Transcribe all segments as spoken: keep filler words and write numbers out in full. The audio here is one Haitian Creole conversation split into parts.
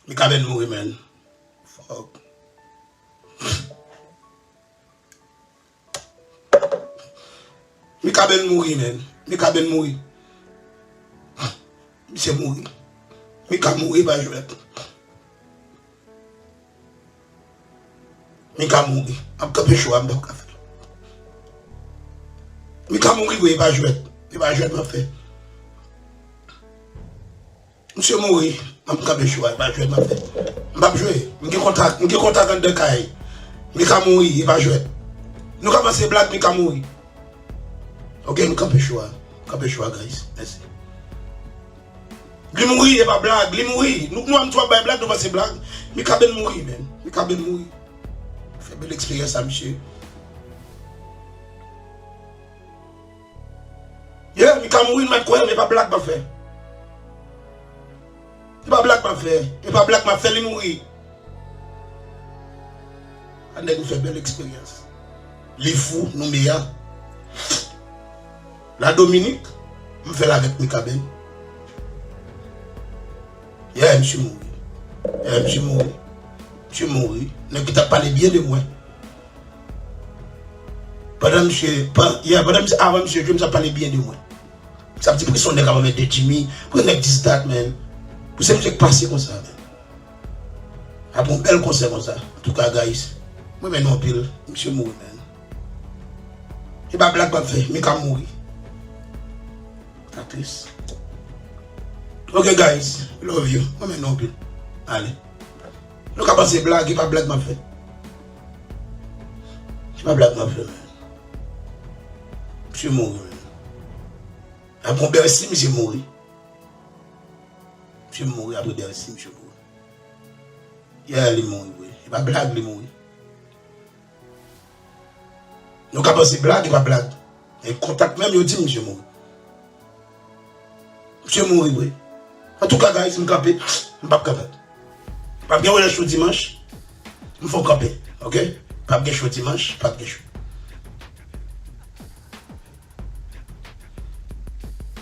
Mikaben mouri, man. Fuck. Mikaben mouri, man. Mikaben mouri. Misye mouri. Mika mouri, pa jwèt. Mika mouri. M ap kanpe cho a, m p ap ka fè l. Mika mouri vre, e pa jwèt. E pa jwèt m ap fè. Misye mouri. M ap kanpe cho a, e pa jwèt m ap fè. M p ap jwe. M gen kontak, m gen kontak anndan kay. Mika mouri, e pa jwèt. Nou ka panse blag, Mika mouri. Ok, m kanpe cho a. M kanpe cho a, guys. Mèsi. Li mouri, e pa blag, li mouri. Nou, nou, nou ap bay blag, nou panse blag. Mikaben mouri, man. Mikaben mouri. Fè bèl eksperyans a misye. Yeah, Mika mouri, nou mèt kwè, men e pa blag m ap fè. E pa blag m ap fè. E pa blag m ap fè, li mouri. A nèg ou fè bèl eksperyans. Li fou, nou meya. La Dominik, m fè l avèk Mikaben. Yeah, misye mouri. Yeah, misye mouri. Misye mouri. Nèg ki t ap pale byen de mwen. Pandan misye, pan, yeah, pandan misye, avan misye jwe, misye ap pale byen de mwen. Misye ap di, "Poukisa yon nèg ap anmède Jimmy? Poukisa nèg dis dat, man?" Pou se misye k pase konsa, man. Apre yon bèl konsè konsa. Antouka, guys, mwen renmen nou anpil. Misye mouri, man. E pa blag m ap fè, Mika mouri. Sa tris. Ok, guys, love you. Mwen renmen nou anpil. Ale. Nou ka panse blag, e pa blag m ap fè. E pa blag m ap fè, man. Misye mouri, man. Apre yon bèl si misye mouri. Misye mouri apre dèyè si misye mouri. Yeah, li mouri vre. E pa blag, li mouri. Nou ka panse blag, e pa blag. E kontak menm, yo di misye mouri. Misye mouri vre. Antouka, guys, m kanpe. M p ap kanpe. P ap gen wè cho dimanch. M fò kanpe. Ok? P ap gen cho dimanch. P ap gen cho.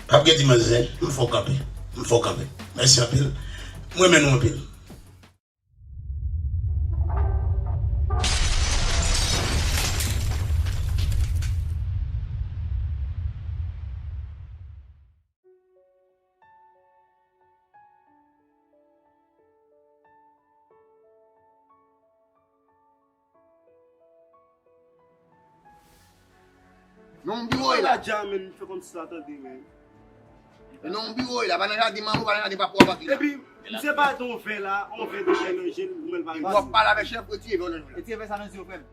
P ap gen dimanch zen, m fò kanpe. M fò kanpe. Mèsi anpil. Mwen renmen nou anpil. Non, biwo e la. Dja, men, fè kòmsi sa tande, men. Non, biwo e la, pa nan jaden manman, pa nan jaden papa w pa ki la. Epi, misye pa t yon vè la, yon vè de vè nan je l, ou menm pa. Epi w ap pale avèk chèf, retire vè w nan je w la. Retire vè sa nan je w, frè m.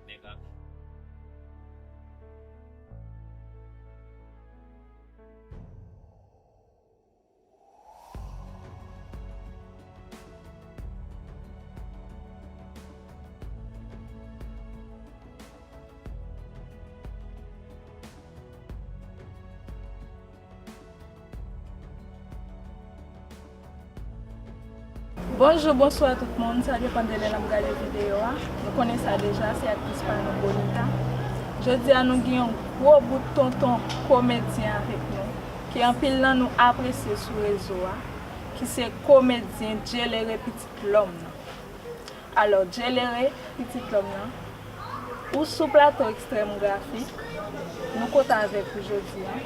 Bonjou, bonswa tout moun, sa depann de lè n ap gade videyo a. Nou konnen sa deja, se aktris pa nou Bonita. Jodi a nou gen yon gwo bout tonton komedyen avèk nou, ke anpil nan nou apresye sou rezo a, ki se komedyen Djelere Pitit Lòm nan. Alò, Djelere, Pitit Lòm nan, ou sou plato Extrême Graphique, nou kontan avèk ou jodi a.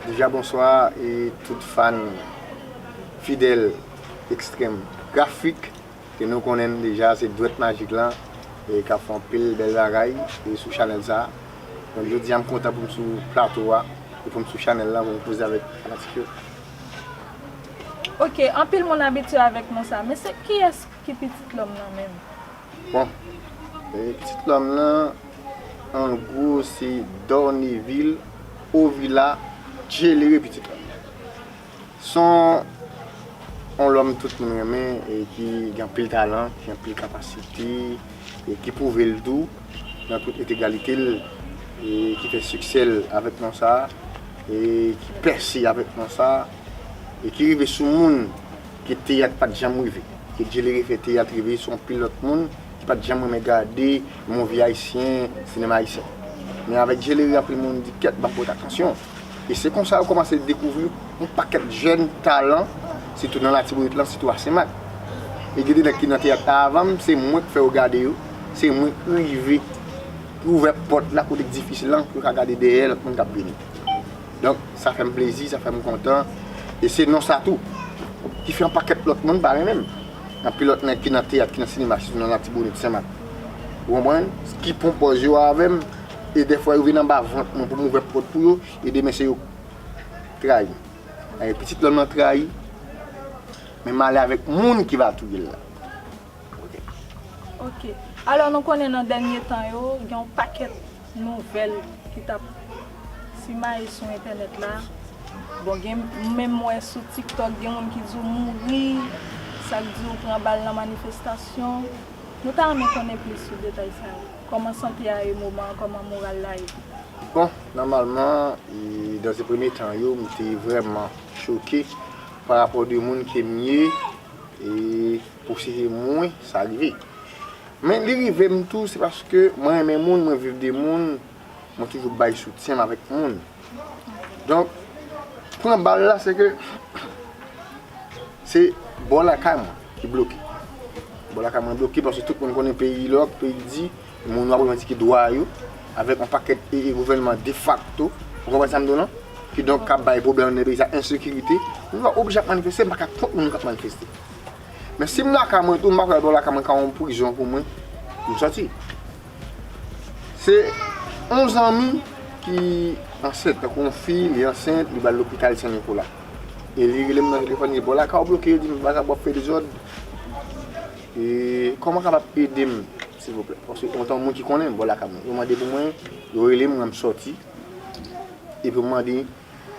Deja, bonswa, e tout fan fidèl Extrême Graphique, ke nou konnen deja, se dwèt majik lan, e k ap fè anpil bèl bagay, e sou chanèl sa. Donk, jodi a, m kontan pou m sou plato a, e pou m sou chanèl lan, pou m koze avèk fanatik yo. Ok, anpil moun abitye avèk non sa, men se kiyès ki Pitit Lòm nan menm? Bon, e, Pitit Lòm nan, an gwo, se Dorneville Ovila Djelere Pitit Lòm. Se yon, yon lòm tout moun renmen, e ki gen anpil talan, ki gen anpil kapasite, e ki pwouve l tou nan tout entegralite l, e ki fè siksè l avèk non sa, e ki pèse avèk non sa, e ki rive sou moun ke teyat pa t janm rive. Ke Djelere fè teyat rive sou anpil lòt moun ki pa t janm renmen gade movie ayisyen, sinema ayisyen. Men avèk Djelere, anpil moun di, "Kèt, ban m pote atansyon." E se konsa yo kòmanse dekouvri yon pakèt jèn talan, sitou nan Latibonit lan, sitou a Senmak. E gen de nèg ki nan teyat la avan m, se mwen k fè yo gade yo, se mwen k rive, ki ouvè pòt la kote k difisil lan, pou yo ka gade dèyè lòt moun k ap vini. Donk, sa fè m plezi, sa fè m kontan. E se non sa tou ki fè yon pakèt lòt moun pa renmen m. Anpil lòt nèg ki nan teyat, ki nan sinema, sitou nan Latibonit, Senmak. Ou konprann? Ki pran pòz yo avè m, e dèfwa yo vin anba vant mwen pou m ouvè pòt pou yo, e demen se yo k trayi m. E pitit lòm nan trayi, men m ale avèk moun ki va touye l la. Ok. Ok. Alò, nou konnen nan dènye tan yo, gen yon pakèt nouvèl ki t ap simaye sou entènèt la. Bon, gen, m menm m wè sou TikTok, gen moun ki di w mouri, sa k di w pran bal nan manifestasyon. Nou ta renmen konnen plis sou detay sa yo. Kòman sante a ye moman an, kòman moral la ye? Bon, nòmalman, e, dans les premiers temps yo, m te vrèman choke pa rapò de moun ke m ye, e pou se te mwen, sa rive. Men li rive m tou, se paske mwen renmen moun, mwen viv de moun, mwen toujou bay soutyen m avèk moun. Donk, pran bal la, se ke se bò lakay mwen ki bloke. Bò lakay mwen bloke paske tout moun konnen peyi lòk, peyi di, moun yo ap revandike dwa yo avèk yon pakèt e, e gouvènman defakto, ou konprann sa m di w lan? Kidonk, k ap bay pwoblèm nan peyi sa, ensekirite. Moun yo oblije ap manifeste, m pa ka kont moun k ap manifeste. Men si m lakay mwen tou, m pa kwè bò lakay mwen ka yon prizon pou mwen, m sòti. Se yon zanmi ki ansent, tankou yon fi, li ansent, li pral lopital Sen Nikola. E li rele m nan telefòn, li di, "Bò lakay ou bloke," yo di m, "Bagay w ap fè dezòd. E kòman w kapab ede m, silvouplè?" Paske antan moun ki konnen m, bò lakay mwen. Yo mande pou mwen, yo rele m, mwen m sòti. Epi m mande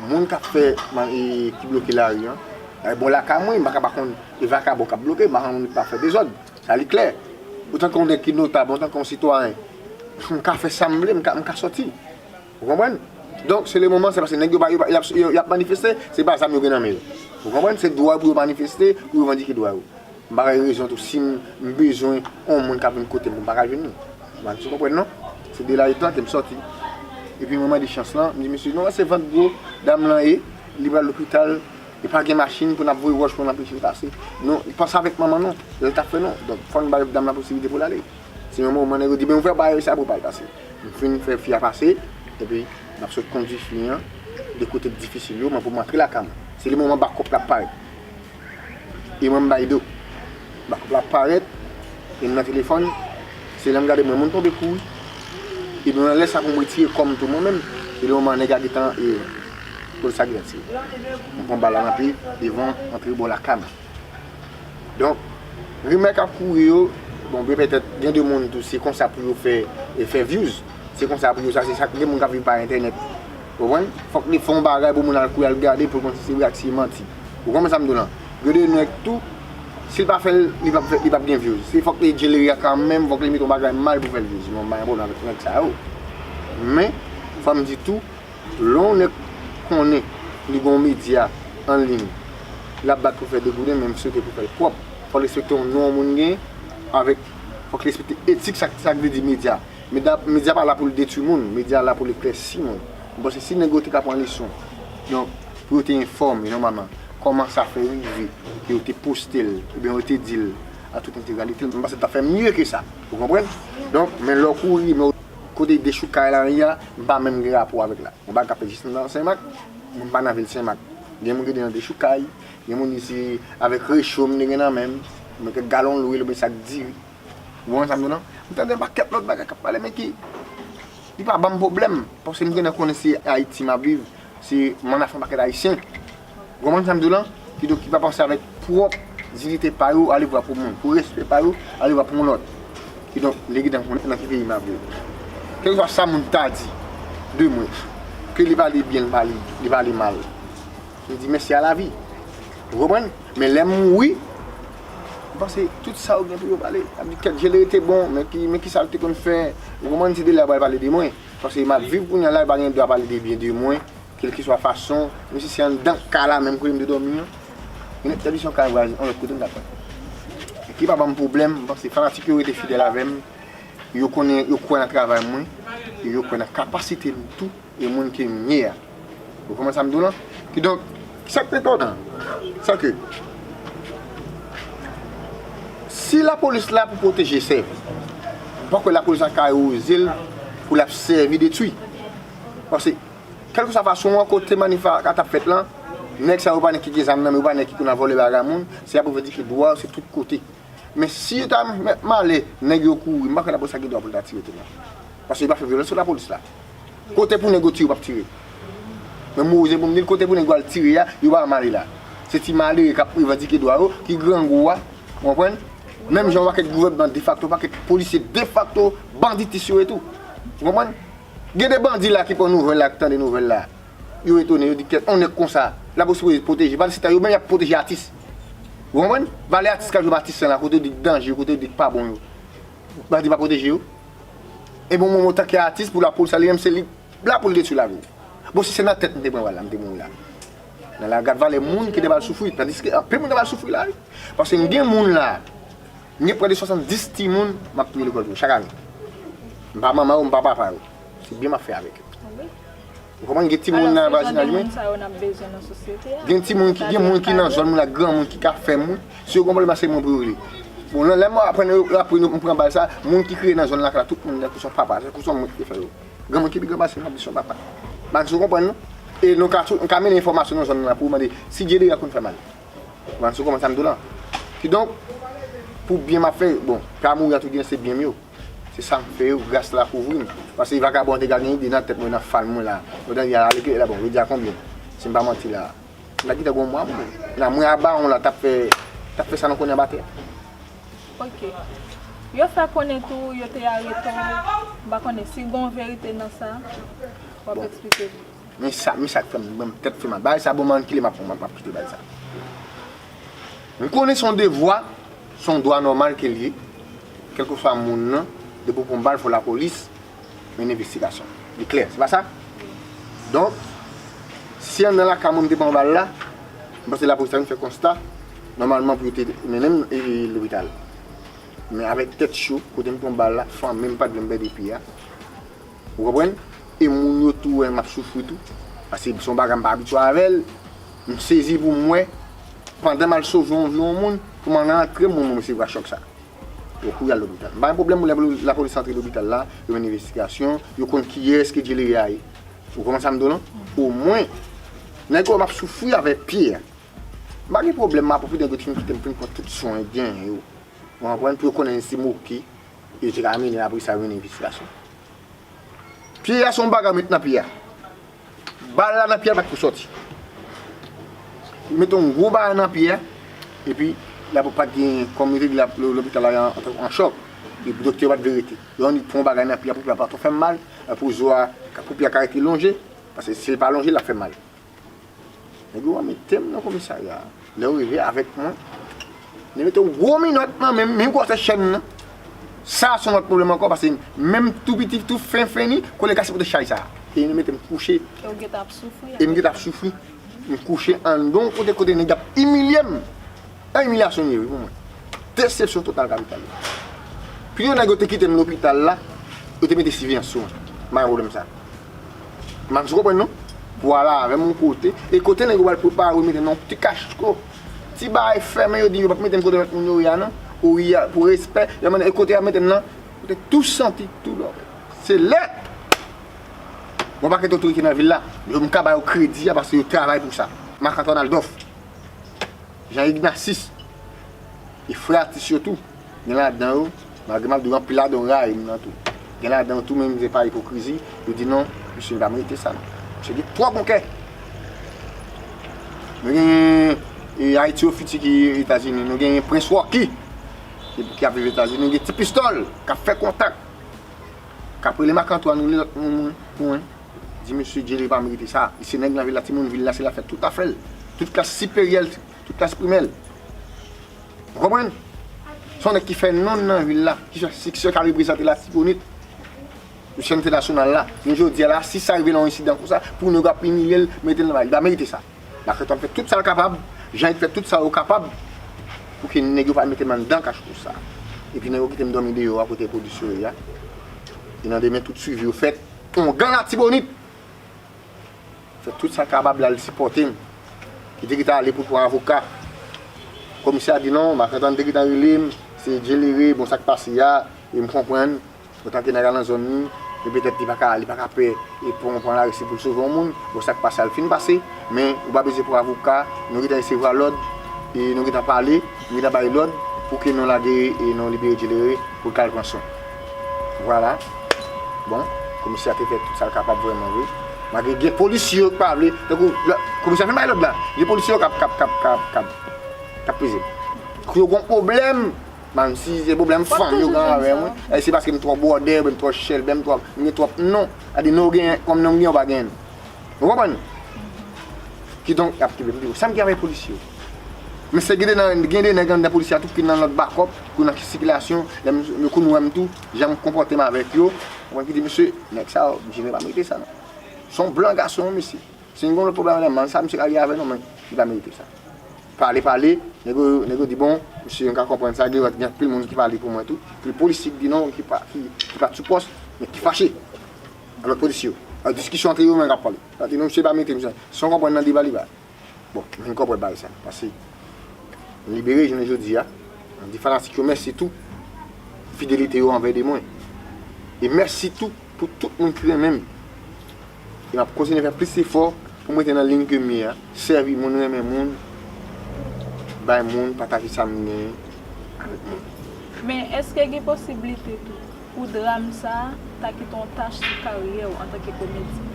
moun k ap fè, e, ki bloke lari an. E, bò lakay mwen, m pa ka pa konn e vakabon k ap bloke, m pa konn moun k ap fè dezòd. Sa li klè. Otan ke yon nèg ki notab, otan ke yon sitwayen, m ka fè sa m vle, m ka, m ka sòti. Ou konprann? Donk, se le moman, se paske nèg yo pa, yo pa, y ap, yo, y ap manifeste, se pa zam yo gen nan men yo. Ou konprann? Se dwa yo pou yo manifeste, pou yo revandike dwa yo. M pa wè rezon tou, si m, m bezwen yon moun k ap vin kote m, pou m pa ka jwenn li. M pa konprann non. Se de la etan ke m sòti. Epi mwen mande chans lan, m di, "Mesye, nou wè se vant gwo dam lan ye, li pral lopital, e pa gen machin pou n ap voye wòch pou n anpeche l pase. Non, panse avèk manman nou, lè l t ap fè nou. Donk, fò n bay dam lan posiblite pou l ale." Se yon moman nèg yo di, "Ben, ouvè bagay sa pou pa l pase." M fin fè fi a pase, epi m ap sot kondui fi an de kote k difisil yo, mwen pou m antre lakay mwen. Se le moman bakòp la ap parèt. E mwen m bay do. Bakòp la ap parèt, e m nan telefòn, se lè m gade mwen moun tonbe kouri. Epi nan lè sa pou m retire kò m tou mwen menm, se le moman nèg la gentan, e, polis la gentan tire. M pran bal la nan pye, devan antre bò lakay mwen. Donk, rimè k ap kouri yo, bon, byen petèt, gen de moun tou, se konsa pou yo fè, e fè views. Se konsa pou yo, sa, se sa, gen moun k ap viv pa entènèt. Ou konprann? Fòk li fè yon bagay pou moun al kouri al gade pou l konn si se vre ak si se manti. Ou konprann sa m di w lan? Gen de nèg tou, si l pa fè l, li p ap fè, li p ap gen views. Se fòk li djelere a kanmenm, fòk li mete yon bagay mal pou fè l views. Mwen, m pa gen pwoblèm avèk nèg sa yo. Men, fò m di tou, lè yon nèg konnen li gen yon medya an liy, l ap bat pou fè de gouden, men m swete pou fè l pwòp. Fò l respekte yon non yon moun gen, avèk, fò l respekte etik, sa, sa k vle di medya. Medya, medya pa la pou l detwi moun, medya la pou l eklèsi moun. M panse si nèg yo te ka pran leson, donk, pou yo te enfòme nòmalman kòman sa fè rive ke yo te poste l, oubyen yo te di l a tout entegralite l, m panse l t ap fè mye ke sa. Ou konprann? Donk, men lè w kouri, men kote dechoukay la ye a, m pa menm gen rapò avèk la. Yon bagay k ap fèt jis nan Senmak, mwen m pa nan vil Senmak. Gen moun ki te nan dechoukay, gen moun di se avèk recho m te gen nan men m, mwen kèk galon lwil oubyen sak diri. Ou konprann sa m di w lan? M tande yon pakèt lòt bagay k ap pale, men ki, li pa ban m pwoblèm, paske m gentan konnen se Ayiti m ap viv, se m ann afè yon pakèt Ayisyen. Ou konprann sa m di w lan? Kidonk, ki pa panse avèk pwòp diyite pa yo, alevwa pou moun, pou respè pa yo, alevwa pou yon lòt. Kidonk, li gentan konnen nan ki peyi m ap viv. Kèlkeswa sa moun ta di de mwen, ke li pale byen, li pale, li pale mal, m di mèsi a lavi. Ou konprann? Men lè m mouri, m panse tout sa yo gen pou yo pale. Y ap di kèt, Jele te bon, men ki, men ki sa l te konn fè? Ou konprann? Se de la yo pral pale de mwen. Paske m ap viv kounye a la, yo pa gen dwa pale de byen de mwen. Kèlkeswa fason, menm si se anndan kay la menm kote m te dòmi an, gen nèg te di se yon kay vwazen, yon lòt kote m t ap fè. Ki pa ban m pwoblèm, m panse fanatik yo rete fidèl avè m, yo konnen, yo kwè nan travay mwen, e yo kwè nan kapasite m tou, e moun ke m ye a. Ou konprann sa m di w lan? Kidonk, sa k te etònan, se ke Si lapolis la pou pwoteje sèvi, m pa kwè lapolis la ka oze l pou l ap sèvi detwi. Paske, kèlkeswa fason an, kote manif la t ap fèt lan, nèg sa yo pa nèg ki gen zam nan men, yo pa nèg ki konn al vòlè bagay moun, se y ap revandike dwa yo, se tout kote. Men si yo ta mèt male, nèg yo kouri, m pa kwè lapolis la gen dwa pou l ta tire tou non. Paske yo pa fè vyolans sou lapolis la. Kote pou nèg yo tire, yo p ap tire. Men m oze pou m di l, kote pou nèg yo al tire a, yo pa male la. Se ti malere k ap revandike dwa yo, ki grangou a, ou konprann? Menm jan yon pakèt gouvènman defakto, pakèt polisye defakto, banditis yo ye tou. Ou konprann? Gen de bandi la ki pran nouvèl la, ki tande nouvèl la. Yo etone, yo di, "Kèt, on nèg konsa, lapolis sipoze pwoteje." Pandan se tan, yo menm y ap pwoteje atis. Ou konprann? Valè atis k ap jwe atis lan la, kote yo di k danje, kote yo di k pa bon yo. Bandi pa pwoteje yo. E bon, mwen, antanke atis, pou lapolis, sa li menm, se li, lapolis detwi lavi w. Bon, si se nan tèt m te pran bal la, m te mouri la. Nan la, gad valè moun ki te pral soufri, tandiske anpil moun te pral soufri la, wi. Paske m gen moun la, m gen prè de swasanndis timoun m ap touye lekòl pou yo, chak ane. M pa manman yo, m pa papa yo. Se byen m ap fè avèk yo. Ou konprann, gen timoun nan vazinaj mwen. Gen timoun ki, gen moun ki nan zòn mwen la, granmoun ki ka fè moun. Si yo gen pwoblèm, se mwen pou yo rele. Bon, lè, lè mwen aprann, yo aprann, m pran bal sa, moun ki kreye nan zòn la, tout moun, tankou se yon papa, tankou se yon moun ki te fè yo. Granmoun ki pi gran pase m, m ap di se yon papa. M pa di si w konprann, non? E nou ka, nou ka mennen enfòmasyon nan zòn nan pou mande si Djelere konn fè mal. Ou konprann sa m di w lan? Kidonk, pou byen m ap fè, bon, pa mouri an tou gen se byen m yo. Se sa m fè yo, gras la kouvri m. Paske vagabon te ka gen ide nan tèt mwen, nan fal mwen la. Yo te di, "A, ale kite la, bon, yo di a konbyen?" Si m pa manti la. M ta gentan gon mwa, mwen. La, mwen a bawon la, t ap fè, t ap fè sa nou konnen anba tè. Ok. Yo fè konnen tou, yo te arete w. M pa konnen si gon verite nan sa. W ap eksplike m. Men sa, men sa k fè m, mwen, tèt fè mal. Bagay sa bon, m ann kile, m ap, m ap, m ap kite bagay sa. M konnen se yon devwa, se yon dwa nòmal ke l ye. Kèlkeswa moun nan, depi w pran bal, fò lapolis mennen envestigasyon. Li klè, se pa sa? Donk, si anndan lakay mwen m te pran bal la, m panse lapolis ta vin fè konsta, nòmalman pou yo te mennen m, e, e, lopital. Men avèk tèt cho, kote m pran bal la, fanmi m pa t vle m pèdi pye a. Ou konprann? E moun yo tou wè m ap soufri tou. Paske se yon bagay m pa abitye avè l. M sezi pou m wè, pandan m al sove yon vi yon moun, pou m al rantre, m wè m resevwa chòk sa. Yo kouri al lopital. M pa gen pwoblèm pou lè lapolis antre lopital la, yo mennen envestigasyon, yo konn kiyès ke Djelere a ye. Ou konprann sa m di w lan? Omwen, nèg yo wè m ap soufri avèk pye a. M pa gen pwoblèm, m ap pwofite nèg yo te fin kite m fin pran tout swen gen yo. Ou konprann? Pou yo konnen si m oke, yo te ka mennen apre sa yo mennen envestigasyon. Pye a se yon bagay yo met nan pye a. Bal la nan pye a, l pa t pou sòti. Yo mete yon gwo bagay nan pye a, epi la pou pa t gen, kòm yo te di la, lo-, lopital la an, an, an chòk. Epi doktè yo pa t vle rete. Yo annik pran yon bagay nan pye a pou pye a pa twò fè m mal, pou zo a, pou pye a ka rete lonje, paske si l pa lonje, l ap fè mal. Nèg yo mete m nan komisarya. Lè yo rive avèk mwen, nèg mete yon gwo minòt nan men m, menm gwosè chèn nan. Sa se yon lòt pwoblèm ankò, paske menm tou piti, tou fen fen ni, kolega se pote chay sa. E nèg mete m kouche. E w gentan ap soufri. E m gentan ap soufri. M kouche anndan yon kote, kote nèg ap imilye m. Yon imilyasyon li ye wi pou mwen. Desepsyon total kapital. Pito nèg yo te kite m lopital la, yo te mete siveyans sou mwen. M pa gen pwoblèm sa. M pa si w konprann non. Pou al avè m yon kote. E kote nèg yo pral prepare, yo mete m nan yon ti kachko. Ti bagay fèmen, yo di yo p ap mete m kote lòt moun yo ye a non. Ou ye a, pou respè, yo mande e kote y ap mete m nan. Kote tou santi, tou dòmi. Se lè yon pakèt otorite nan vil la, yo m ka ba yo kredi a paske yo travay pou sa. Marc Antoine Adolphe, Jean Ignacis, e frè atis yo tou, gen ladan yo, malgre m ap di w anpil ladan yo rayi m nan tou. Gen ladan yo tou, men se pa ipokrizi, yo di non, misye pa merite sa non. Misye gen twò bon kè. Nou gen, e, Ayiti o Fiti ki Etazini, nou gen Prince Rocky ki, ki ap viv Etazini, nou gen Ti Pistòl k ap fè kontak. K ap rele Marc Antoine, rele lòt moun pou mwen. Di mesye Djelere pa merite sa. Li se nèg nan vil la, timoun vil la, se l ap fè tout afè l. Tout klas siperyè l, tout klas primè l. Ou konprann? Se yon nèg ki fè non l nan vil la, ki fè siksè, k ap reprezante Latibonit sou sèn entènasyonal la. Men jodi a la, si sa rive nan yon ensidan konsa, pou nèg ap imilye l, mete l nan bagay, li pa merite sa. Marc Antoine fè tout sa l kapab, Jean Yves fè tout sa yo kapab, pou ke nèg yo pa mete m anndan kachko sa. Epi nèg yo kite m dòmi deyò a kote polis yo ye a. E nan demen tout swivi yo fèt. Ongan Latibonit fè tout sa l kapab l al sipòte m. Li te gentan ale pou pran avoka. Komisè a di non, Marc Antoine te gentan rele m, Se Djelere, bon, sa k pase a, e m konprann, antanke nèg la nan zòn li, e petèt li pa ka, li pa ka pè, e pran, pran lari si pou l sove yon moun, bon, sa k pase a l fin pase, men ou pa bezwen pran avoka, nou gentan resevwa lòd, e nou gentan pale, nou gentan bay lòd, pou ke nou lage, e nou libere Djelere, pou l ka al pran swen. Vwala. Bon, komisè a te fè tout sa l kapab vrèman vre. Malgre gen polisye yo k pa vle, tankou, lè, komisè a fin bay lòd la, gen polisye yo k ap, k ap, k ap, k ap, k ap, k ap peze. Kou yo gon pwoblèm, menm si se pwoblèm fanm yo gen avè mwen, e se paske m twò bwòdè, oubyen m twò chèlbè, m twò, m gen twòp non. Sa di non gen, kòm non m gen, yo pa gen. Ou konprann? Kidonk, y ap kenbe m pi wo. Sa m gen avèk polisye yo? Men se gen de nan, gen de nèg anndan polisye a tou ki nan lòt bakòp, ki nan sikilasyon, lè m, yo konn wè m tou, jan m konpòte m avèk yo, ou konprann, ki di, mesye, nèg sa yo, Djelere pa merite sa non. Se yon blan gason, mesye. Si n gen yon lòt pwoblèm avè l, man, sa misye ka gen avè nou, men li pa merite sa. Pale, pale, nèg yo, nèg yo di, bon, mesye, nou ka konprann sa, gen, gen anpil moun ki pale pou mwen tou, anpil polisye ki di non, ki pa, ki, ki pa t sou pòs, men ki fache avèk polisye yo. An diskisyon antre yo menm k ap pale. Sa di non, misye pa merite, misye. San konprann nan deba li ba. Bon, men konprann bagay sa. Paske m libere jounen jodi a. M di fanatik yo mèsi tou. Fidelite yo anvè de mwen. E mèsi tou pou tout moun ki renmen m. E m ap kontinye fè plis efò pou m rete nan liy ke m ye a. Sèvi moun, renmen moun, bay moun, pataje sa m genyen avèk moun. Men èske gen posiblite tou pou dram sa a ta kite yon tach sou karyè w antanke komedyen?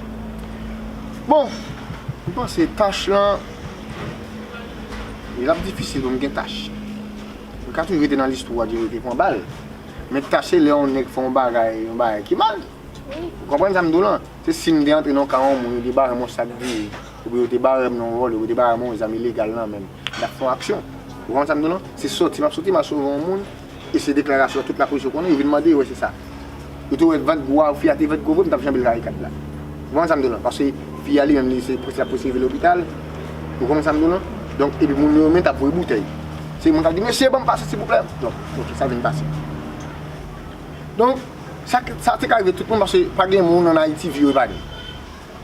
Bon, m panse tach lan, l ap difisil pou m gen tach. M ka toujou rete nan listwa, Djelere te pran bal. Men tach se lè yon nèg fè yon bagay, yon bagay ki mal. Ou konprann sa m di w lan? Se si m te antre nan yon ka yon moun, yo te bare m yon sak diri, oubyen yo te bare m nan yon vòlè, yo te bare m yon zam ilegal nan men m, m t ap fè yon aksyon. Ou konprann sa m di w lan? Se soti m ap soti, m al sove yon moun, e se deklarasyon tout lapolis yo konnen, yo vin mande, yo wè se sa. Yo te wè vant gwo a, fi a te vant gwo vre, m t ap janbe l kare kat la. Ou konprann sa m di w lan? Paske fi a li menm, li se prese l ap prese rive lopital. Ou konprann sa m di w lan? Donk, epi moun yo menm t ap voye boutèy. Se moun k ap di, mesye, ban m pase, silvouplè. Donk, ok, sa vin pase. Donk, sa, sa te ka rive tout moun, paske pa gen moun ann Ayiti vi yo epanye.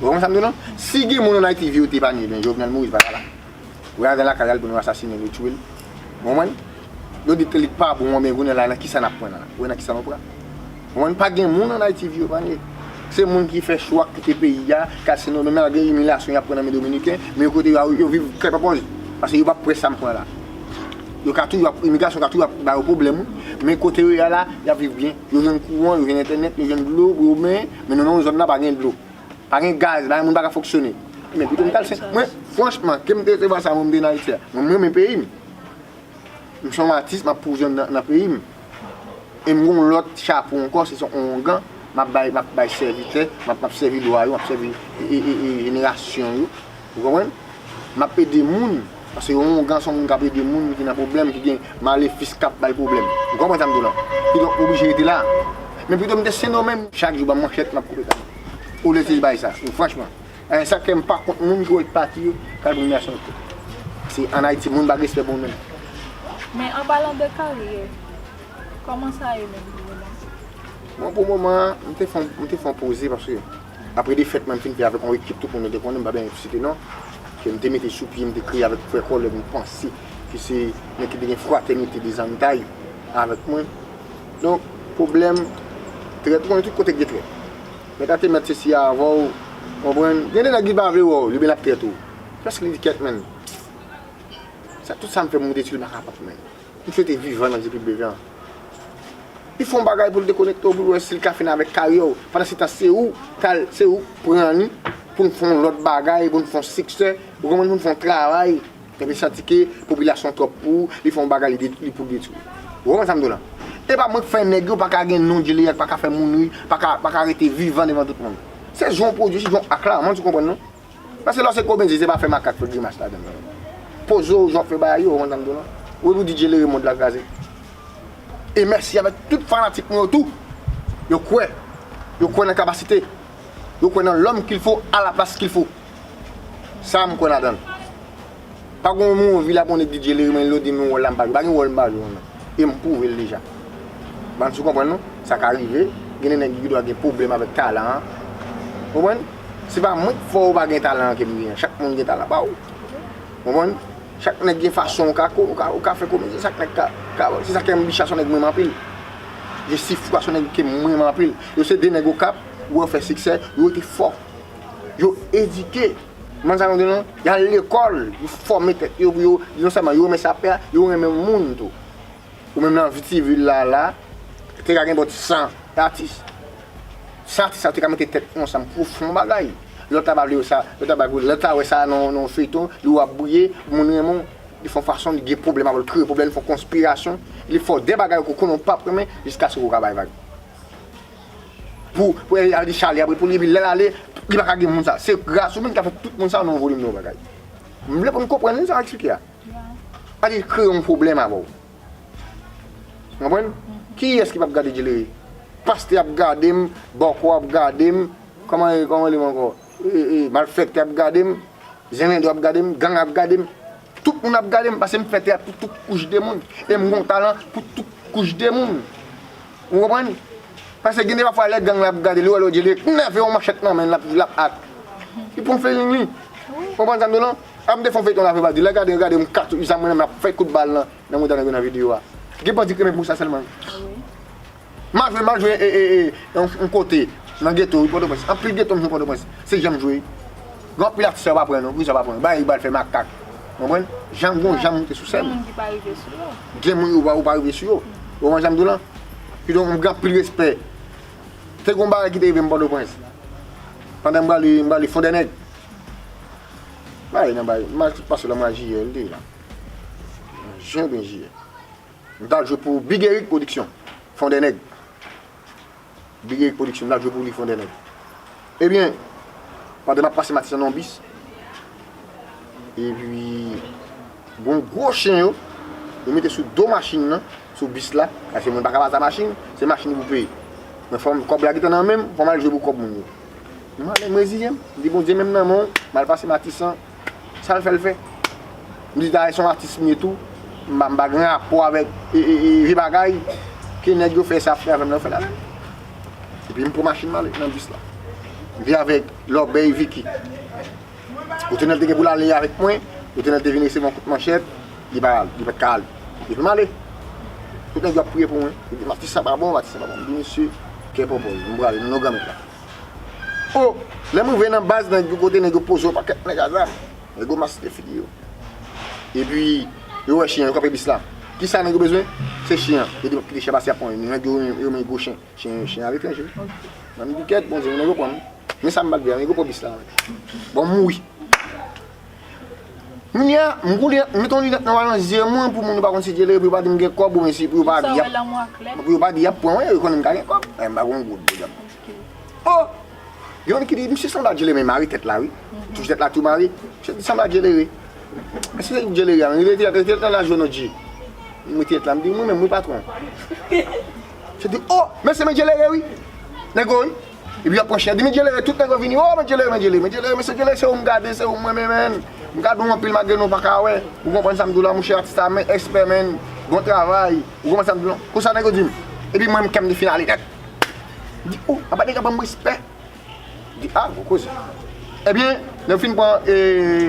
Ou konprann sa m di w lan? Si gen moun ann Ayiti vi yo te epanye, ebyen Jovenel Moïse pa ta la. Ou wè, al lakay al pou nou asasinen l, yo tiye l. Ou konprann? Yo di ke li pa bon, men kounye a la, nan kisa n ap pran la? Ou wè nan kisa nou pran? Ou konprann? Pa gen moun ann Ayiti vi yo epanye. Se moun ki fè chwa kite peyi a, k al Sendomeng, malgre imilyasyon y ap pran nan men Dominiken, men yo kote yo, yo viv kè pa pòz. Paske yo p ap pran sa m pran la. Yo ka toujou ap, imigrasyon ka toujou ap ba yo pwoblèm, wi. Men kote yo ye a la, y ap viv byen. Yo jwenn kouran, yo jwenn entènèt, yo jwenn dlo pou yo benyen, men nou nan yon zòn la pa gen dlo. Pa gen gaz, pa gen moun pa ka fonksyone. Men pito m t al Sen, mwen, franchman, ke m te resevwa sa mwen m te nan Ayiti a. Mwen, m renmen peyi m. M se yon atis, m ap pwouve m nan, nan peyi m. E m gen yon lòt chapo ankò, se yon ongan, m ap bay, m ap bay sèvitè, m ap, m ap sèvi lwa yo, m ap sèvi e, e, e, e jenerasyon yo. Ou konprann? M ap ede moun, paske yon ongan se yon moun k ap ede moun ki nan pwoblèm, ki gen malefis k ap bay pwoblèm. Ou konprann sa m di w lan? Kidonk, m oblije rete la. Men pito m te Sendomeng, chak jou ban m manchèt, m ap koupe kay. Olye se bay sa, franchman. E sa k fè m pa kont moun ki wè pati yo k al pran imilyasyon yo. Se ann Ayiti, moun pa gen respè pou moun menm. Men an palan de karyè, kòman sa ye menm pou moman? Bon, pou moman an, m te fè, m te fè yon poze paske apre defèt mwen m fin fè avèk yon ekip tout moun yo te konnen, m pa bezwen site non, ke m te mete sou pye, m te kreye avèk frè Kòlèg, m panse ke se nèg ki te gen fratènite dezantay avèk mwen. Donk, pwoblèm, trèt, ou konnen tout kote gen trèt. Mèt a te mèt sesi a avè w, konprann? Gen de nèg li pa vle wè w, li byen ap trèt ou. Prèske li di kèt, menn. Sa, tout sa m fè pou m rete sou li pa kapab, menn. M swete vivan nan Repiblik Bevè an. Li fè yon bagay pou l dekonekte w, pou l wè si l ka fini avèk karyè w. Pandansetan, se ou k al, se ou k pran li pou n fè yon lòt bagay, pou n fè yon siksè, ou konprann, pou n fè yon travay. Epi santi ke popilasyon twòp pou ou, li fè yon bagay, li, li pou detwi w. Ou konprann sa m di w lan? E pa mwen k fè nèg yo pa ka gen non Djelere, pa ka fè moun ri, pa ka, pa ka rete vivan devan tout moun. Se jan w pwodui, se jan w ak la, mwen di w konprann non. Paske lè w se komedyen, se pa fè makak, fè grimas ladan l non. Poze w, jan w ap fè bagay yo, ou konprann sa m di w lan? Ou wè pou di Djelere mond la kraze. E mèsi avèk tout fanatik mwen yo tou. Yo kwè. Yo kwè nan kapasite. Yo kwè nan l'homme qu'il faut à la place qu'il faut. Sa m kwè ladan l. Pa gen yon anvi la pou yon nèg di Djelere, men li di m yon wòl la m pa jwe. Pa gen wòl m pa jwe non. E m pwouve l deja. Bann sou konprann non? Sa ka rive. Gen de nèg ki dwa gen pwoblèm avèk talan an. Konprann? Se pa mwen k fè w pa gen talan an ke m genyen. Chak moun gen talan pa w. Konprann? Chak nèg gen fason ou ka, ou ka, ou ka fè komedi, chak nèg ka, ka, se sa k fè m Bicha se yon nèg m renmen anpil. Jesifwa se yon nèg ke m renmen anpil. Yo se de nèg Okap, ou wè yo fè siksè, yo rete fò. Yo edike. Manzano de non, y al lekòl, yo fòme tèt yo pou yo, non sèlman yo renmen sa ap fè a, yo renmen moun tou. Ou menm nan ti vil la, la, te ka gen bòt san atis. San atis sa te ka mete tèt yo ansanm pou fè yon bagay. Lòt la pa vle wè sa, lòt la pa vle, lòt la wè sa nan, nan feyton, li wè ap briye, moun renmen w, li fè yon fason, li gen pwoblèm avè w, li kreye pwoblèm, li fè yon konspirasyon, li fè w de bagay ke w konnen w p ap renmen, jiskaske w ka bay vag. Pou, pou, e, al di Charlie apre pou li, epi lè l ale, li pa ka gen moun sa. Se gras ou menm ki ka fè tout moun sa nan yon volim nan yon bagay. M vle pou n konprann sa m eksplike a. Al di kreye yon pwoblèm avè w. Konprann? Kiyès ki p ap gade Djelere? Pastè ap gade m, bòkò ap gade m, kòman, kòman li ankò? E, e, malfektè ap gade m, zenlendo ap gade m, gang ap gade m. Tout moun ap gade m, paske m fè teyat pou tout kouch de moun. E m gon talan pou tout kouch de moun. Ou konprann? Paske gen de pafwa lè gang la ap gade li, wè lè Djelere nève yon manchèt nan men l, l ap, l ap ak. Li pran feeling li. Ou konprann sa m di w lan? Ap m te fè yon feyton la, fè pa di, lè gade, gade m kat zam mwen nan men, ap fè kout bal nan, nan mouda nèg yo nan videyo a. Gen bandi ki renmen pou sa sèlman. M al jwe, m al jwe, e, e, e, yon, yon kote, nan geto, wi, Pòtoprens. Anpil geto m jwe Pòtoprens. Se jan m jwe. Gen anpil atis sa yo pa pran non, pou sa yo pa pran. Bagay yo pral fè makak. Konprann? Jan m gon jan m moute sou sèn. Gen moun ki pa rive sou yo. Gen moun yo pa, ou pa rive sou yo. Ou konprann sa m di w lan? Kidonk, m gen anpil respè. Te gon bagay ki te rive m Pòtoprens. Pandan m prale, m prale Fondènèg. Bagay nan bagay, m al pase la, m al jiyè, li te la. Jen oubyen jiyè. M t al jwe pou Big Eric Production, Fondènèg. Big Eric Production, m t al jwe pou li, Fondènèg. Ebyen, pandan m ap pase Matisan nan yon bis, epi gon gwo chen yo, yo mete sou do machin nan, sou bis la, paske moun pa ka pase a machin, se machin pou peye. Men fò m, kòb la gentan nan men m, fò m al jwe pou kòb moun yo. M ale, m reziyen m. M di, Bondye, men m nan men w, m al pase Matisan. Sa l fè, l fè. M di, dayè, se yon atis m ye tou. M pa, m pa gen rapò avèk, e, e, e, vye bagay ke nèg yo fè sa ap fè avè m nan, yo fè l avè m. Epi m pran machin m ale nan bis la. M te avèk Lòbèy Vicky. Kote nèg te gen pou l ale avèk mwen, kote nèg te vin resevwa yon kout manchèt, li pa, li pa t ka ale. Epi m ale. Tout nèg yo ap priye pou mwen. Yo di, Matis sa pa bon, Matis sa pa bon. M di, mesye, kè pòpòz, m prale nan non Granmèt la. O, lè m rive nan baz, nèg yo kote nèg yo poze yon pakèt nèg a zam. Nèg yo maske figi yo. Epi, yo wè chen an, yo kanpe bis la. Kisa nèg yo bezwen? Se chen an. Yo di, m ap kite chen pase, y ap pran nèg yo, yo renmen gwo chen. Chen, chen aletranje. Nan m di kèt, Bondye, nèg yo pran m. Men sa m bat byen, nèg yo pran bis la. Bon, m mouri. Kounye a, m koule, m met yon linèt nwa nan zye mwen pou moun yo pa konn si Djelere, pou yo pa di m gen kòb, oubyen si pou yo pa di y ap, pou yo pa di y ap pran mwen, yo konnen m ka gen kòb. E, m pa gon goud, mesye. O! Gen youn ki di, misye sanble a Djelere, men mare tèt la, wi. Touch tèt la tou mare. Misye di sanble a Djelere. Mesye, se Djelere a, men rete, rete nan lajou nou, Dji. M rete la, m di, mwen menm, wi, patwon. Misye di, o, mesye, men Djelere, wi. Nèg yo, wi. Epi y ap pran chen, di, men Djelere, tout nèg yo vini, o, men Djelere, men Djelere, men Djelere, mesye Djelere, se ou m gade, se ou m renmen, men. M gade w anpil, malgre nou pa ka wè. Ou konprann sa m di w la, monchè, atis la, men, èspè, men. Bon travay. Ou konprann sa m di w la? Konsa nèg yo di m. Epi mwen, kè m te fin ale nèt. M di, o, apa nèg yo ban m respè. M di, a, gwo koze. Ebyen, lè yo fin pran, e,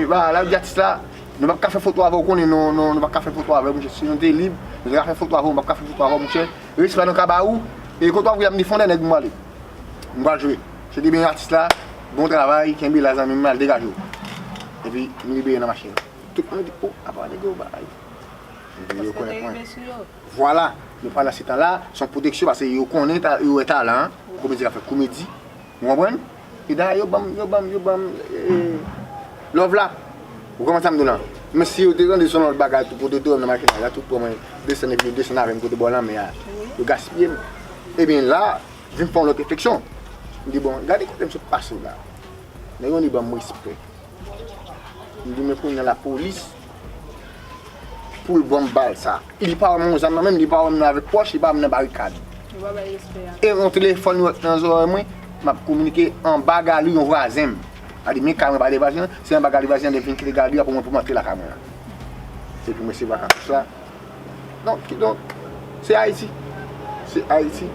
ba, la, yo di atis la, nou p ap ka fè foto avè w, ou konnen, nou, nou, nou p ap ka fè foto avè w, monchè. Si nou te lib, nou te ka fè foto avè w, nou p ap ka fè foto avè w, monchè. Respè nou ka ba ou, e kote w ap voye m, di fondè nèg m ale. M pral jwe. Se te byen atis la, bon travay, kenbe la zanmi m, al degaje w. Epi, m libere nan machin nan. Tout moun di, o, apa nèg yo bay. Epi yo konèt mwen. Vwala. Men pandan se tan la, se yon pwoteksyon, paske yo konnen ta, yo wè talan an. Komedi ka fè komedi. Ou konprann? E dayè, yo ban m, yo ban m, yo ban m, e, love la. Ou konprann sa m di w lan? Men si yo te tande se yon lòt bagay, tout kote yo te wè m nan makinaj la, tout pran mwen desann, epi yo desann avè m kote bò lanmè a. Yo gaspiye m. Ebyen la, vin fè yon lòt refleksyon. M di, bon, gade kote m sot pase la. Nèg yo ni ban m respè. M di, men kounye a lapolis, pou l ban m bal sa. Li pa wè m yon zam nan men m, li pa wè m nan avèk pòch, li pa wè m nan barikad. Yo pa bay respè a. E yon telefòn yo nan zòrèy mwen, m ap kominike anba galri yon vwazen m. A di, men kay mwen pa de vwazen an, se anba galri vwazen an, lè vin kite galri a pou mwen, pou m antre lakay mwen la. Epi mwen se vakans la. Donk, kidonk, se Ayiti. Se Ayiti.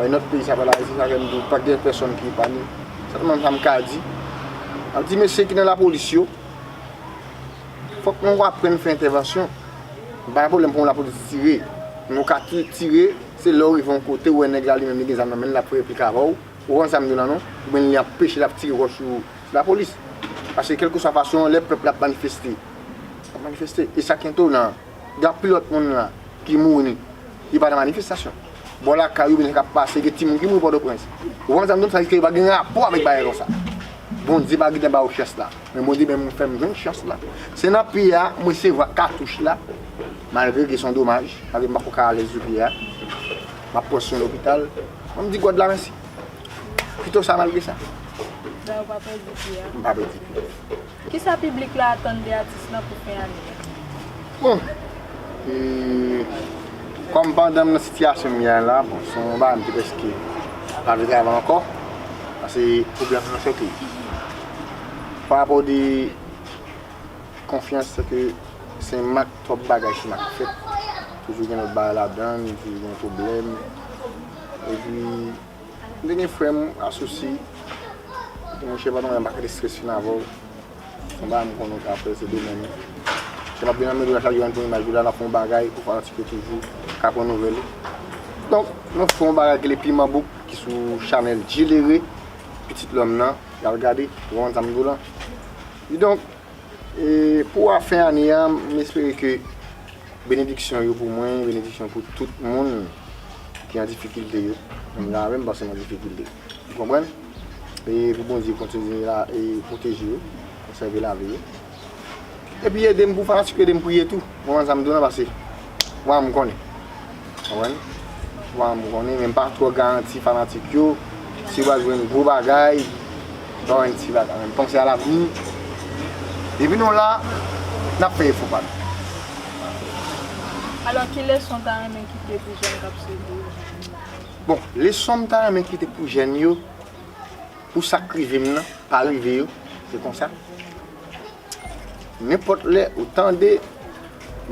Yon lòt peyi sa pa la Ayiti, sa fè m di w, pa gen pèsonn ki epanye. Sèlman sa m ka di. M ap di mesye ki nan lapolis yo, fò Donk, nou aprann fè entèvansyon. Pa gen pwoblèm pou yon lapolis tire. Nou ka ti-, tire, se lè w rive yon kote, ou wè nèg la li menm li gen zam nan men l, l ap fè replik avè w. Ou konprann sa m di w la non? Oubyen li anpeche l ap tire wòch sou, sou lapolis. Paske kèlkeswa fason, lè pèp la ap manifeste, ap manifeste. E sa k etonan, gen anpil lòt moun la ki mouri, yo pa nan manifestasyon. Bò lakay yo, oubyen sa k ap pase, gen timoun ki mouri Pòtoprens. Ou konprann sa m di w? Sa vle di ke yo pa gen rapò avèk bagay konsa. Bondye pa gentan ba yo chans la. Men Bondye menm fè m jwenn chans la. Se nan pye a, m resevwa katouch la. Malgre ke se yon domaj, malgre m pako ka alèz sou pye a. M ap pran swen lopital. Mwen m di God la mèsi. Pito sa malgre sa. Donk ou pa pèdi pye a? M pa pèdi pye. Kisa piblik la atann de atis lan pou fen ane a? Bon, e, kòm pandan m nan sitiyasyon m ye a la, bon, se yon bagay m te prèske pa vle travay ankò. Paske pwoblèm nan se ke pa rapò de konfyans, se ke se mak, twòp bagay se mak fèt. Toujou gen lòt bagay ladan, toujou gen pwoblèm. Epi, m te gen frè m, asousi. M di, monchè, pa nan yon pakèt estrès fin avè w. Se yon bagay m konnen w ka fè, se domèn ou. Se m ap vin nan medya chak jou, ann pran imaj ou la, n ap fè yon bagay pou fanatik yo toujou ka pran nouvèl ou. Donk, nou fè yon bagay ki rele Piman Bouk, ki sou chanèl Djelere, pitit lòm nan, y al gade, ou konprann sa m di w lan. Kidonk, e, pou fen ane a, m espere ke benediksyon yo pou mwen, benediksyon pou tout moun ki an difikilte yo. Menm jan avè m, paske m an difikilte. Ou konprann? E pou Bondye kontinye la, e pwoteje yo, konsève lavi yo. Epi ede m pou fanatik yo, ede m priye tou. Ou konprann sa m di w lan, paske, wa m konnen. Konprann? Bon, m konnen, men m pa twò garanti fanatik yo si yo pral jwenn gwo bagay, pa jwenn ti bagay. Men panse a lavni. Depi nou la, n ap fè efò pa nou. Alò, ki leson w ta renmen kite pou jèn k ap swiv ou? Bon, leson m ta renmen kite pou jèn yo, pou sa k rive m nan, pa rive yo, se konsa. Nenpòt lè ou tande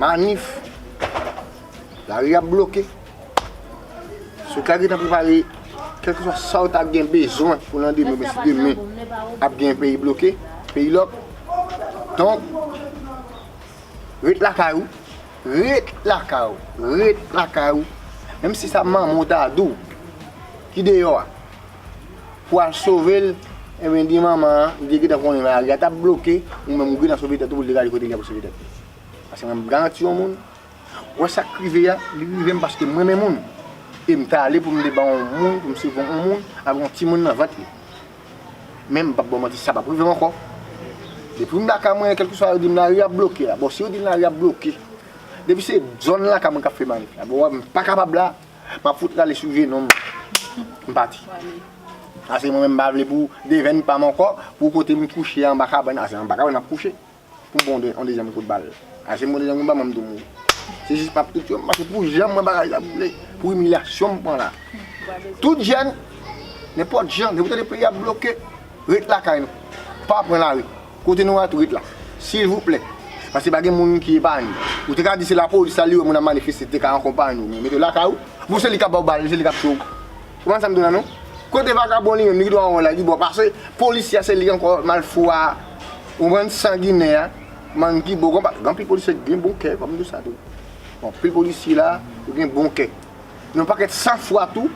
manif, lari ap bloke. Si w ta gentan prepare, kèlkeswa sa w ta gen bezwen pou landemen, oubyen si demen ap gen peyi bloke, peyi lòk. Donk, ret lakay ou, ret lakay ou, ret lakay ou. Menm si sa manman w ta di w ki deyò a, pou al sove l, ebyen, di manman an, li te gentan konnen lari a t ap bloke, ou menm ou gentan sove tèt ou pou l te gade kote li ap sove tèt li. Paske mwen, m garanti yon moun, wè sa k rive a, li rive m paske m renmen moun. E m ta ale pou m te ba yon moun, pou m sove yon moun, avèk yon timoun nan vant li. Men m p ap ba w manti, sa p ap rive m ankò. Depi m lakay mwen, kèlkeswa yo di m lari ap bloke la. Bon, si yo di m lari ap bloke, depi se zòn lakay mwen k ap fè manif la, bon, m pa kapab la, m ap fout rale sou jenon m. M pati. Ase mwen menm m pa vle pou devèn pa m ankò, pou kote m kouche anba kabann, ase anba kabann m ap kouche. Pou m pran yon de-, yon dezyèm kout bal. Ase m pran dezyèm kout bal, mwen m tou mouri. Se jis m ap tou tchwe m, paske pou jan mwen bagay la boule, pou imilyasyon m pran la. Tout jèn, nenpòt jan, depi w tande peyi a bloke, ret lakay nou. Pa pran lari. Kote nou a tou ret la. Silvouplè. Paske pa gen moun ki epanye. Ou te ka di se lapolis la li wè moun ap manifeste te ka akonpaye w, men mete w lakay ou. Bon, se li k ap ba w bal, se li k ap tchwe w. Ou konprann sa m di w la non? Kote vagabon li menm, li ki dwe wè w la, li bon pase polisye a, se li ankò malfwa a. Ou konprann, sanginè a, mankibo, gen anpil polisye ki gen bon kè, fò m di w sa tou. Bon, anpil polisye la, yo gen bon kè. Yon pakèt sanfwa tou,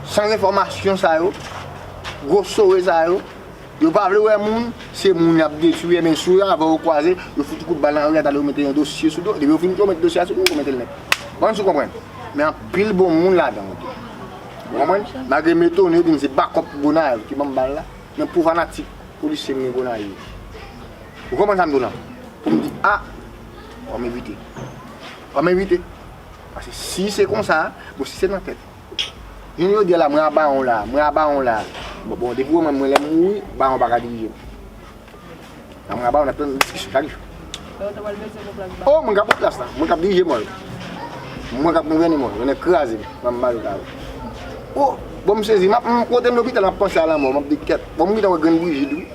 san enfòmasyon sa yo, gwo sore sa yo, yo pa vle wè moun, se moun y ap detwi, ebyen si yo avè w kwaze, yo fout ou kout bal nan ri a, talè yo mete yon dosye sou do, depi yo fin yo mete dosye a sou do, yo mete l nèt. Bon, si w konprann. Men anpil bon moun ladan yo tou. Ou konprann? Malgre m etone, yo di m se bakòp Gonayiv ki ban m bal la, men pou fanatik polisye m gen Gonayiv. Ou konprann sa m di w lan? Pou m di, a, fò m evite. Fò m evite. Paske si se konsa, bon, si se nan tèt. Jounen jodi a la, mwen a Bawon la, mwen a Bawon la. Bon, bon, depi w wè mwen, mwen lè m mouri, Bawon pa ka dirije m. Nan mwen a Bawon, n ap tann diskisyon chak jou. Lè w ta pral bezwen pran plas Bawon. O, mwen k ap pran plas la, mwen k ap dirije mò yo. Mwen k ap gouvène mò yo, yo nèk kraze m, ban m mal kare. O, bon, m sezi, m ap, m kote m lopital, m ap panse a lanmò, m ap di kèt. Bon, m gentan wè grenn Brijid, wi.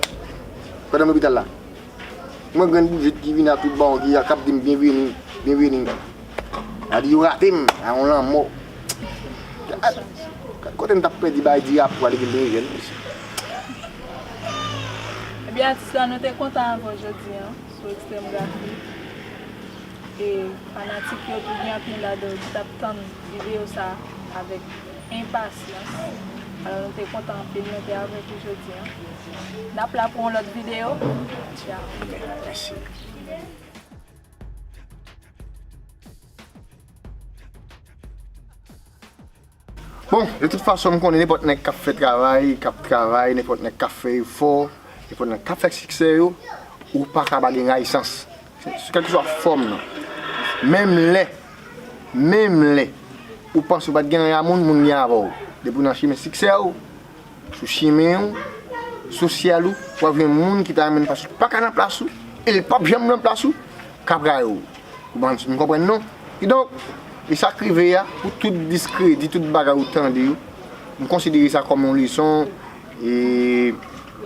Pandan m lopital la. Mwen grenn Brijid ki vini a tout Bawon, ki a k ap di m byenveni, byenveni. A di yo rate m, a yon lanmò. Gad, gad kote m t ap pèdi bay di rapò a depi m te jèn, mesye. Ebyen, atis la, nou te kontan avè w jodi a. Ekstrèm Grafik. E fanatik yo tou gen anpil ladan yo ki t ap tann videyo sa avèk enpasyans. Alò nou te kontan anpil, nou te avèk ou jodi a. N ap la pou yon lòt videyo. Tchao. Mèsi. Bon, de tout fason, m konnen nenpòt nèg k ap fè travay, k ap travay, nenpòt nèg k ap fè efò, nenpòt nèg k ap fè siksè yo, ou pa ka pa gen rayisans. Se, se kèlkeswa fòm nan. Menm lè, menm lè, ou panse ou pa t gen anyen a moun, moun gen avè w. Depi w nan chimen siksè w, sou chimen w, sosyal ou, w ap jwenn moun ki ta renmen l paske pa ka nan plas ou, e l p ap janm nan plas ou, k ap rayi w. Ou konprann, nou konprann non? Kidonk, e sa k rive a, pou tout diskredi, tout bagay ou tande yo, m konsidere sa kòm yon leson, e,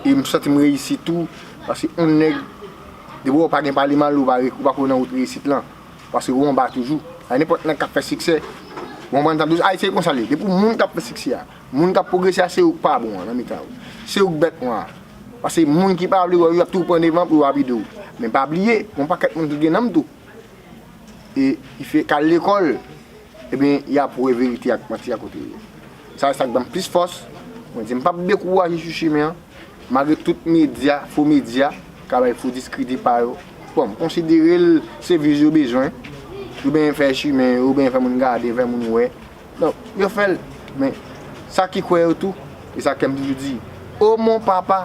e m santi m reyisi tou, paske yon nèg, depi w pa gen pale mal, ou pa, ou pa ko nan wout reyisit lan, paske ou anba toujou. A nenpòt nèg k ap fè siksè, ou konprann sa m di w, Ayiti se konsa l ye, depi w moun k ap fè siksè a, moun k ap pwogrese a, se ou k pa bon an nan mitan yo, se ou k bèt nwa a. Paske moun ki pa vle wè w, y ap tou pran devan pou yo lapide w. Men pa bliye, gen yon pakèt moun ki gen nanm tou. E ki fè k al lekòl, ebyen, y ap wè verite ak manti a kote l ye. Sa, se sa k ban m plis fòs. Mwen di, m p ap dekouraje sou chimen an, malgre tout medya, fo medya, ka bay fo diskredi pa yo. Bon, m konsidere l se views yo bezwen. Yo benyen fè chimen yo, yo benyen fè moun gade, fè moun wè. Donk, yo fè l. Men, sa ki kwè yo tou, e sa kè m toujou di, O mon papa,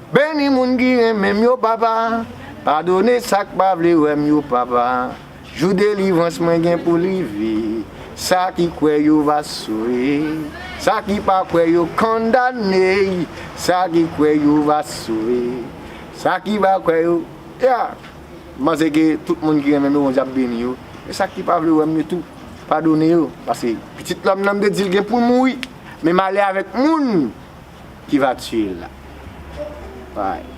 beni moun ki renmen m yo, papa. Padone sa k pa vle wè m yo, papa. Jou delivrans mwen gen pou l rive. Sa ki kwè yo va sove. Sa ki pa kwè yo kondane. Sa ki kwè yo va sove. Sa ki pa kwè yo, ya. M panse ke tout moun ki renmen m yo, Bondye ap beni yo. E sa ki pa vle wè m yo tou, padone yo. Paske Pitit Lòm nan, m te di l gen pou l mouri. Men malè avèk moun qui va tuer là. Ouais.